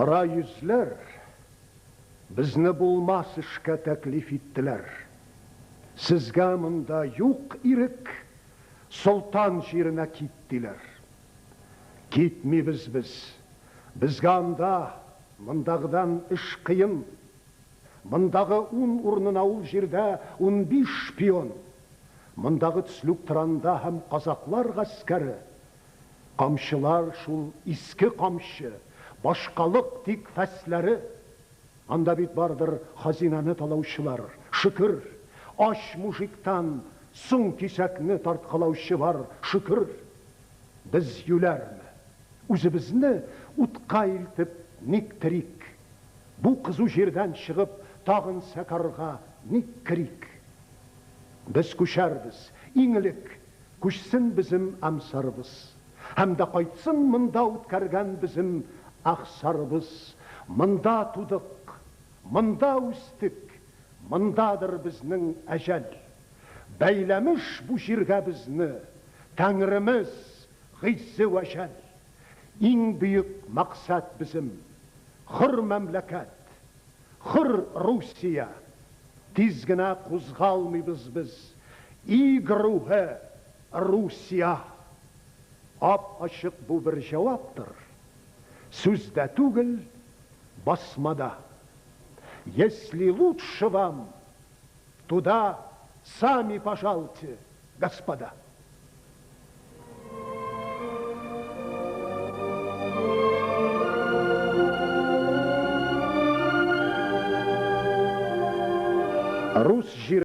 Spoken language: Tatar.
Кара йөзләр безне булмас эшкә тәклиф иттеләр. Сезгә монда юк ирек, солтан җиренә кит, диләр. Китмибез без. Безгә анда мондагыдан эш кыен. Мондагы 10 урынына ул җирдә 15 шпион. Мондагы Цлюктранда һәм казаклар гаскәре. Камчылар шул иске камчы, башкалык тик фәсләре. Анда бит бардыр хазинаны талаучылар, шөкер. Ач мужиктан соң кисәкне тарткалаучы бар, шөкер. Без юләрме? Үзебезне утка илтеп ник терик? Бу кызу җирдән чыгып, тагын сәкарга ник керик? Без күчәрбез, иң элек күчсен безем әмсарыбыз. Һәм дә кайтсын монда үткәргән безем әхсарыбыз. Монда тудык, монда үстек, мондадыр безнең әҗәл. Бәйләмеш бу җиргә безне Тәңремез гыйззе вә җәл. Иң бөек максат безем, хөр мәмләкәт, хөр Русия. Тиз генә кузгалмыйбыз без, и груһе Русия. Ап-ачык бу бер җаваптыр, сүздә түгел, басмада. Если лучше вам, туда сами пожалуйте, господа. Рус җире.